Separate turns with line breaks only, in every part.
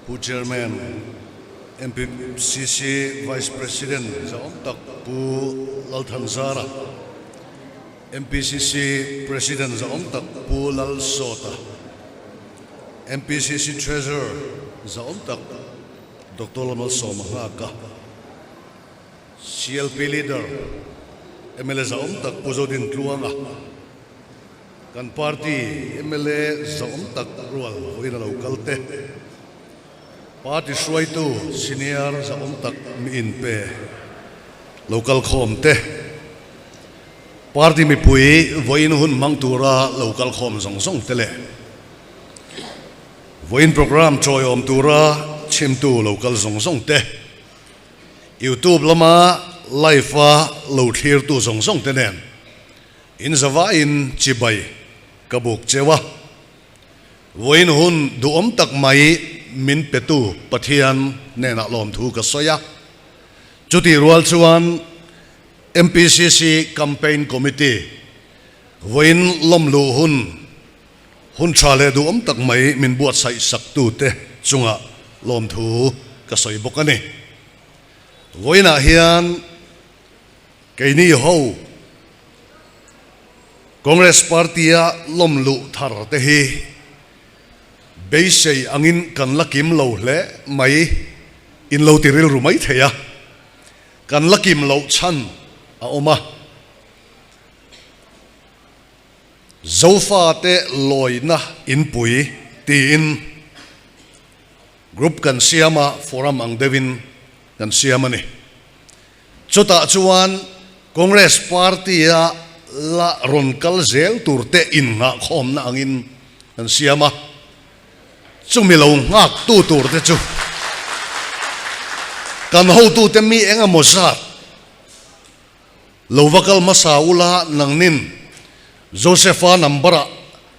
Pu Chairman, MPCC Vice President zahawm tak Pu Lalthanzara, MPCC President zahawm tak Pu Lalsawta, MPCC Treasurer zahawm tak Doctor Lalmalsawma Nghaka, CLP Leader mla zahawm tak Pu Zodintluanga, Kan party mla zahawm tak rual vawiin a lo kal te, party hruaitu senior zahawm tak mi inpe lo kal khawm te, party mipui vawiin hun hmang tura lo kal khawm zawng zawng te leh vawiin programme chawiawm tura chhimtu lo kal zawng zawng te, YouTube lama live a lo thlirtu zawng zawng te nen In zavaiin chibai ka buk cheu a, vawiin hun duhawm tak mai min petu Pathian hnenah lawmthu ka sawi a. Chutih rual chuan MPCC Campaign Committee vawiin lawmluh hun hun tha leh duhawm tak mai min buatsaih saktute chungah lawmthu ka sawi bawk a ni. Vawiinah hian Keini ho Congress Party-a lawm luh thar te hi beisei angin kan la kim lo hle mai in lo ti rilru mai thei a, kan la kim loh chhan a awm a. Zofate lawina inpui tiin group kan siam a, forum ang deuhin kan siam a ni. Chutah chuan Congress party-a la rawn kal zel turte innghahkhawmna angin kan siam a, chumi lo nghaktu turte chu kan hotute mi eng emaw zat lo va kal hmasa ula nangnin Joseph-a number-ah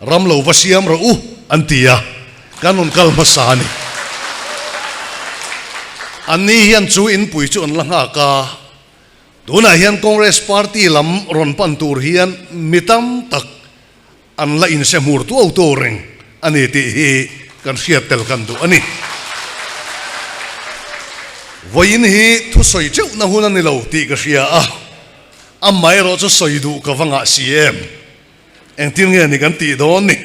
ram lo va siam rawh u an ti a, kan rawn kal hmasa a ni. Anni hian chu inpui chu an la nghak a, tunah hian Congress party lam rawn pan tur hian mi tam tak an la inse hmur tuau tuau reng a ni tih hi kan hriat tel kan duh a ni. Vawiin hi thusawi teuhna hun a ni lo tih ka hria a, amaherawh chu sawi duh ka va ngah si em? Engtin nge ni kan tih dawn ni?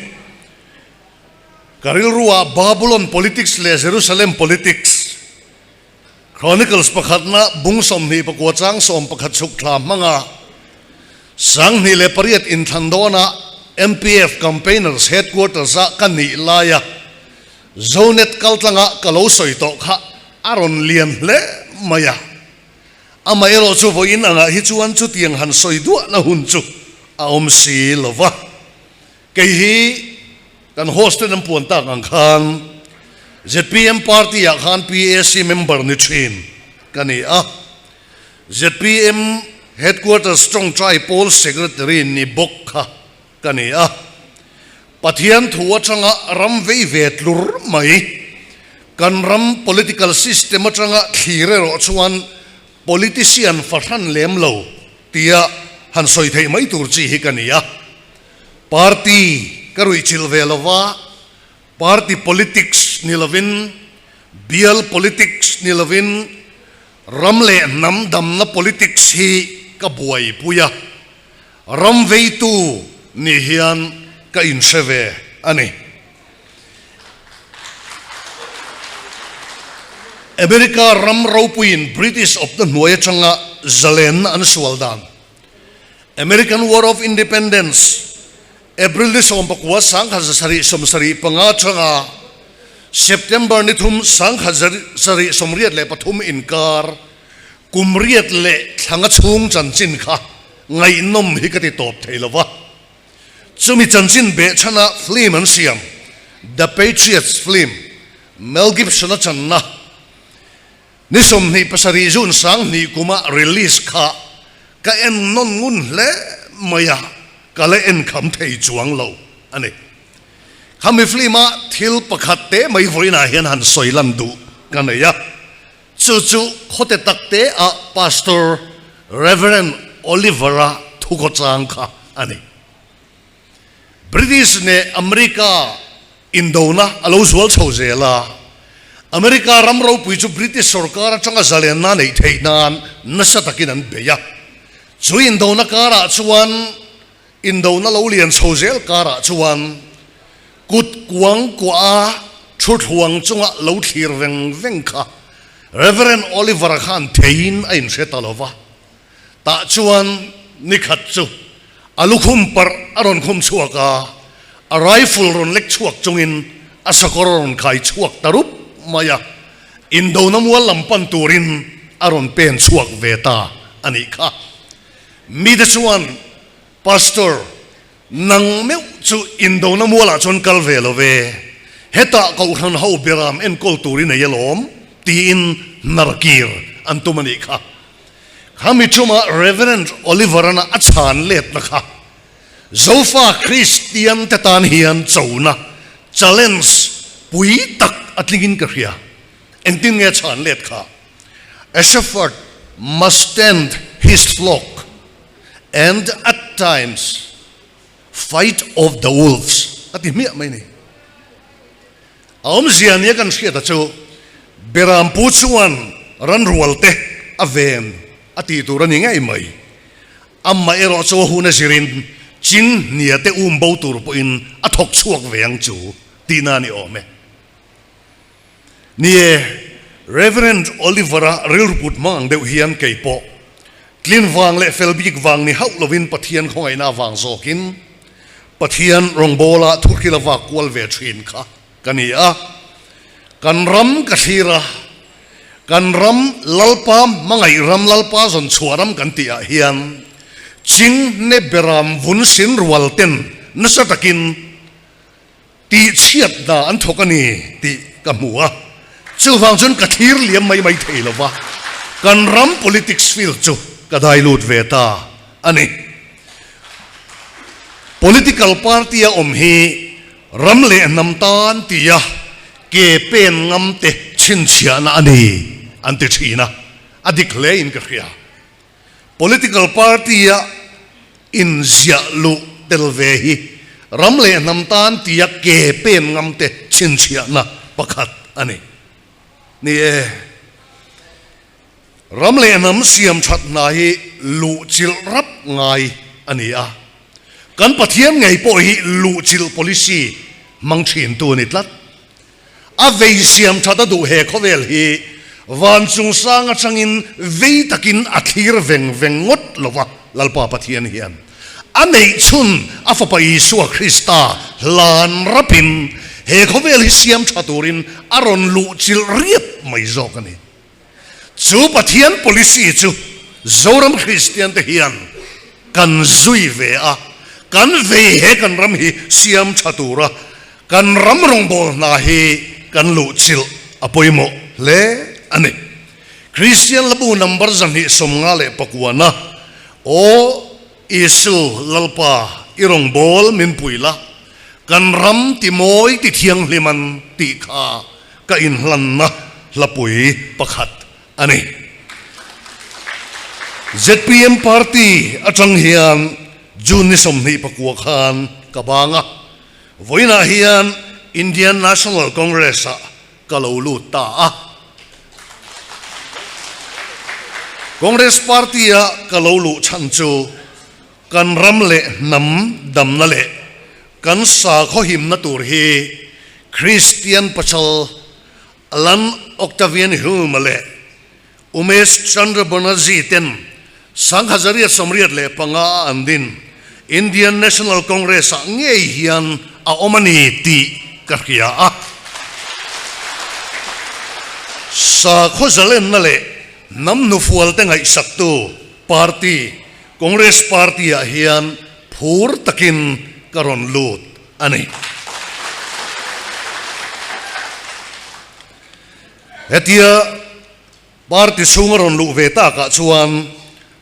Ka rilruah Babulon politics leh Jerusalem politics, Chronicles pakhatna bung 24 chang 11 chhuk thla hmanga 2008 inthlan dawnah MPF campaigners headquarters-a ka nih laia Zonet kaltlanga ka lo sawi tawh kha a rawn lian hle mai a. Amaherawh chu vawiin angah hi chuan chutiang han sawi duahna hun chu a awm si lo va. Kei hi kan host ten an puan tak ang khan zpm party ah khan PAC member ni thin ka ni a. Zpm headquarters tawngtai pawl secretary ni bawk kha ka ni a. Pathian thu atanga ram vei ve tlur mai, kan ram political system atanga thlir erawh chuan politician fahran lem lo tia han sawi theih mai tur chi hi ka ni a. Party ka ruihchilh ve lova, party politics ni lovin, bial politics ni lovin, ram leh hnam damna politics hi ka buaipui a. Ram veitu nih hian ka inhre ve a ni. America ram ropuiin British awpna hnuai atanga zalenna an sual dan, American War of Independence, April ni 19 1775 atanga September ni 3 1783 inkar, Kum riat leh thlanga chhung chanchin kha ngaihnawm hi ka ti tawp thei lo va. Chumi chanchin behchhana film an siam, The Patriots film, Mel Gibson-a channa ni 27 June 2000 kuma release kha ka en nawn ngun hle mai a, ka la en kham thei chuang lo a ni. Khami film-a thil pakhat te mai vawiinah hian han sawi lan duh ka nei a. Chu chu khawte takte ah Pastor Rev. Oliver-a thukhawchang kha a ni. British neh America indona a lo zual chho zel a. America ram ropui chu British sorkar atanga zalenna neih theih nan nasa takin an bei a. Chu indona karah chuan indona lo lian chho zel karah chuan kut kuang kuah a thu thluang chunga lo thlir veng veng kha Rev. Oliver-a khan theiin a inhre ta lo va. Tah chuan ni khat chu a lukhum parh a rawn khum chhuak a, a rifle rawn lek chhuak chungin a sakawr a rawn khai chhuak ta rup mai a, indona mual lam pan turin a rawn pen chhuak ve ta a nih kha. Mite chuan, Pastor, nang meuh chu indona mualah chuan kal ve lo ve, hetah Kohhran ho beram enkawl tur i nei alawm, tiin hnarkir an tum a nih kha. Khami chungah Rev. Oliver-ana a chhan letna kha Zofa Kristian te tan hian chona, challenge, pui tak a tlingin ka hria. Engtin nge a chhan let kha? A shepherd must tend his flock and at times fight off the wolves a ti hmiah mai ni. A awmzia nia kan hriata chu Berampu chuan ranrualte a ven a tih tur a ni ngei mai. Amah erawh chu a hun a zirin ching hniate um bo tur pawhin a thawk chhuak ve ang chu tihna a ni awm e. Ni e, Rev. Oliver-a rilru put hmang ang deuh hian kei pawh tlin vang leh fel bik vang ni hauh lovin Pathian khawngaihna avang zawkin Pathian rawngbawla thuhril a vak kual ve thin kha ka ni a. Kan ram ka thlir a, kan ram Lalpa hmangaih ram, Lalpa zawn chhuah ram kan tih ah hian ching ne beram vun sin rual ten nasa takin tih chhiat hna an thawk a ni tih ka hmu a. Chuvang chuan ka thlir liam mai mai thei lo va, kan ram politics field chu ka dai lut ve ta a ni. Political party a awm hi ram leh hnam tan tia ke pen ngam te chhinchhiahna a ni an ti thin a, a dik hle in ka hria. Political party a inziah luh tel ve hi ram leh hnam tan tia ke pen ngam te chhinchhiahna pakhat a ni. Ni e. Ram leh hnam siam that hna hi luhchilh rap ngai a ni a, kan Pathian ngei pawh hi luhchilh policy hmang thintu a ni tlat. A vei siam that a duh he khawvel hi van chungsang atangin vei takin a thlir veng veng ngawt lo va, Lalpa Pathian hian a neih chhun a Fapa Isua Krista hlan rapin he khawvel hi siam tha turin a rawn luhchilh riap mai zawk a ni. Chu Pathian policy chu Zoram Kristian te hian kan zui ve a, kan vei he kan ram hi siam tha tura kan ram rawngbâwl hna hi kan luhchilh a pawimawh hle a ni. Kristian Hlabu number 259 na Aw Isu Lalpa i rawngbâwl min pui la, kan ram ti mawi ti thianghlim an tih kha ka inhlanna hlapui pakhat a ni. Zpm party atang hian June ni 29 khan ka bang a, vawiinah hian Indian National Congress-ah ka lo lut ta a. Congress party-a ka lo luh chhan chu kan ram leh hnam damna leh kan sakhaw himna tur hi Christian Pachal Allan Octavian Hume leh Umesh Chandra Banerjee ten 1885 a an din Indian National Congress ah ngei hian a awm a ni tih ka hria a. Sakhaw zalenna leh hnam hnufual te ngaihsaktu party Congress party ah hian phur takin ka rawn lut a ni. Hetia party chhunga rawn luh ve takah chuan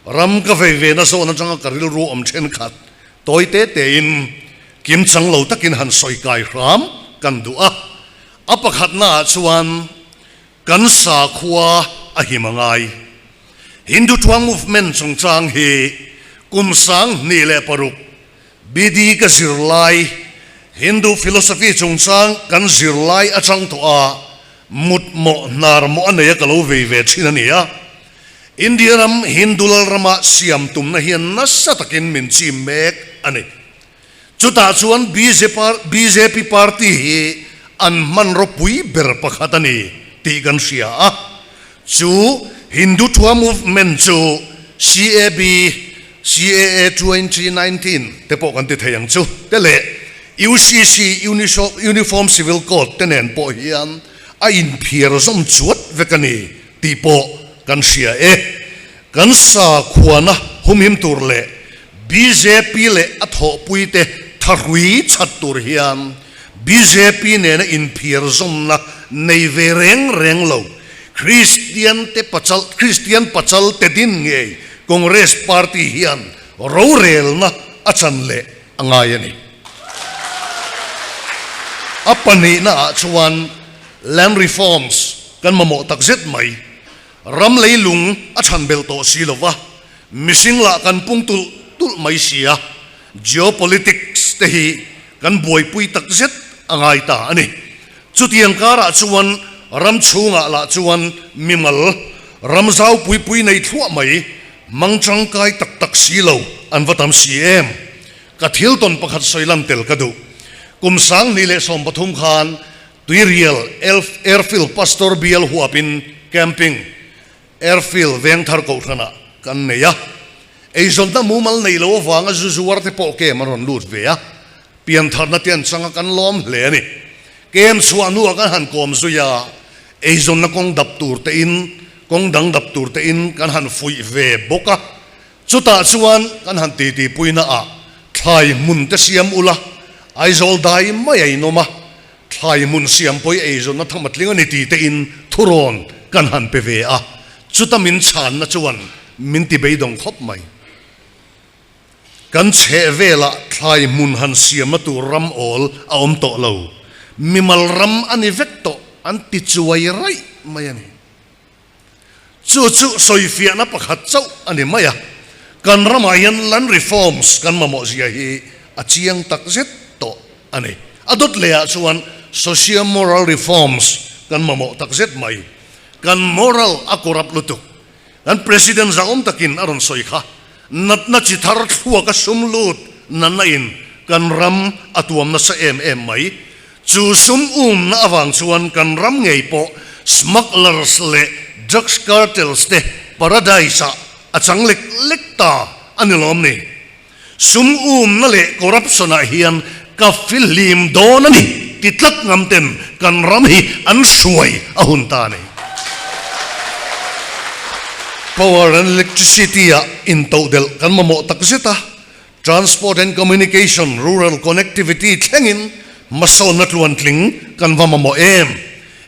ram ka vei ve na zawn atanga ka rilru awm thenkhat tawi te tein kim chang lo takin han sawi kai hram kan duh a. A pakhatnaah chuan kan sakhua a him a ngai. Hindutva movement chungchang hi kum 2006 BD ka zirlai, Hindu philosophy chungchang kan zirlai atang tawh a, Mut mawh hnar mawh a nei a ka lo vei ve thin a ni a. India ram Hindu lal rama siam tumna hian nasa takin min chim mek a ni. Chutah chuan bjp party hi an hmanraw pui ber pakhat a ni tih kan hria a. Chu Hindutva movement chu CAB, CAA 2019 te pawh kan ti thei ang chu te leh UCC, Uniform Civil Code, te nen pawh hian a inphiar zawm chuat vek a ni tih pawh kan hria e. Kan sakhuana humhim tur leh bjp leh a thawhpuite thahrui chhat tur hian bjp nena inphiar zawmna nei ve reng reng lo Kristian te pachal Kristian pachal te din ngei Congress party hian rorelna a chan leh a ngai a ni. A pahnihna ah chuan Land Reforms kan mamawh takzet mai. Ram leilung a chhan belh tawh si lo va, mihring lah kan pung tulh tulh mai si a, geopolitics te hi kan buaipui tak zet a ngai ta a ni. Chutiang karah chuan ram chhungah lah chuan mimal ram zau pui pui nei thluah mai, hmang tangkai tak tak si lo an va tam si em? Ka thil tawn pakhat sawi lan tel ka duh. Kum 2013 khan Tuirial Airfield Pastor Bial huapin Camping Airfield Vengthar Kohhranah kan nei a. Eizawnna mumal nei lo avanga zu zuar te pawh kem an rawn lut ve a, piantharna te an changa kan lawm hle a ni. Kem chhuah hnuah kan han kawm zui a, eizawnna kawng dap tur te in, kawng dang dap tur te in kan han fuih ve bawk a. Chutah chuan kan han titi puina ah thlai hmun te siam ula, Aizawl dai mai a inawm a, thlai hmun siam pawh i eizawnna tham a tling a ni ti te in thurawn kan han pe ve a, chuta min chhanna chuan min ti beidawng khawp mai. Kan chheh velah thlai hmun han siamna tur ram awl a awm tawh lo, mimal ram a ni vek tawh an ti chuai raih mai a ni. Chu chu sawifiahna pakhat chauh a ni mai a, kan ramah hian land reforms kan mamawh zia hi a chiang tak zet tawh a ni. A dawt lehah chuan socio moral reforms kan mamawh tak zet mai. Kan moral a corrupt lutuk. Kan President zahawm takin a rawn sawi kha, natna chi thar thluak a sum lut natna in kan ram a tuam nasa em em mai. Chu sum umna avang chuan kan ram ngei pawh smugglers leh drugs cartels te paradise ah a chang lek lek ta a ni lawm ni? Sum umna leh corruption ah hian ka fihlim dawn a ni ti tlat ngam ten kan ram hi an hruai a hun ta a ni. Power and electricity ah intodelh kan mamawh takzet a, Transport and Communication, Rural Connectivity thlengin hmasawnna tluantling kan va mamawh em?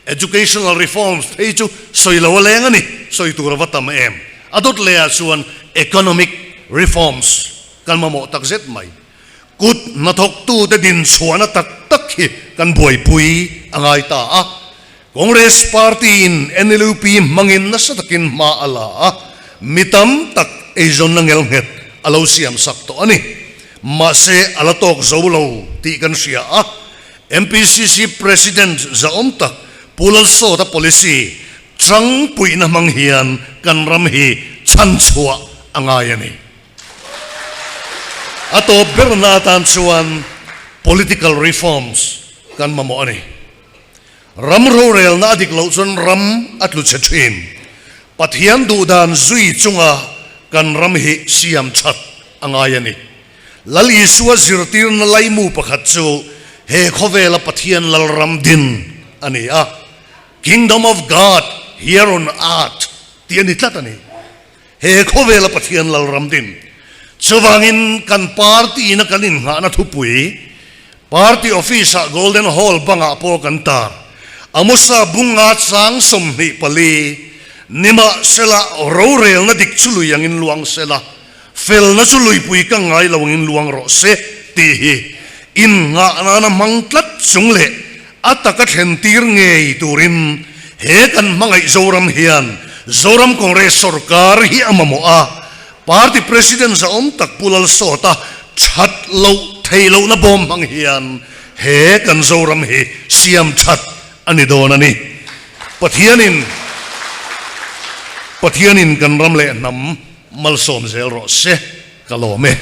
Educational Reforms phei chu sawi lo a leng a ni, sawi tur a va tam em? A dawt lehah chuan Economic Reforms kan mamawh tak zet mai. Kut hnathawktute dinchhuahna tak tak hi kan buaipui a ngai ta a. Congress Party in NLUP hmangin nasa takin hma a la a, mi tam tak eizawnna ngelnghet a lo siam sak tawh a ni. Mahse, a la tawk zo lo tih kan hria a, MPCC President zahawm tak Pu Lalsawta policy changpuihna hmang hian kan ram hi chhanchhuah a ngai a ni. A tawp berna atan chuan political reforms kan mamawh a ni. Ram rorelna a dik loh chuan ram a tlu chhe thin. Pathian duhdan zui chunga kan ram hi siam that a ngai a ni. Lal Isua zirtirna laimu pakhat chu he khawvela Pathian Lalram din a ni a, Kingdom of God here on earth tih a ni tlat a ni. He khawvela Pathian Lalram din. Chuvangin kan party ina kan innghahna thupui, Party office ah Golden Hall bangah pawh kan tar. Amosa bunga chang 24, Nimahsela rorelna dik chu lui angin luang sela, felna chu luipui ka ngai lo angin luang rawh se tih hi innghah nana hmang tlat chung leh A taka thlen tir ngei turin he kan hmangaih Zoram hian Zoram Congress sorkar hi a mamawh a, Party President zahawm tak Pu Lalsawta that loh theih lohna bawm hmang hian he kan Zoram hi siam that a ni dawn a ni. Pathianin Pathianin kan ram leh hnam malsawm zel rawh se ka lawm e.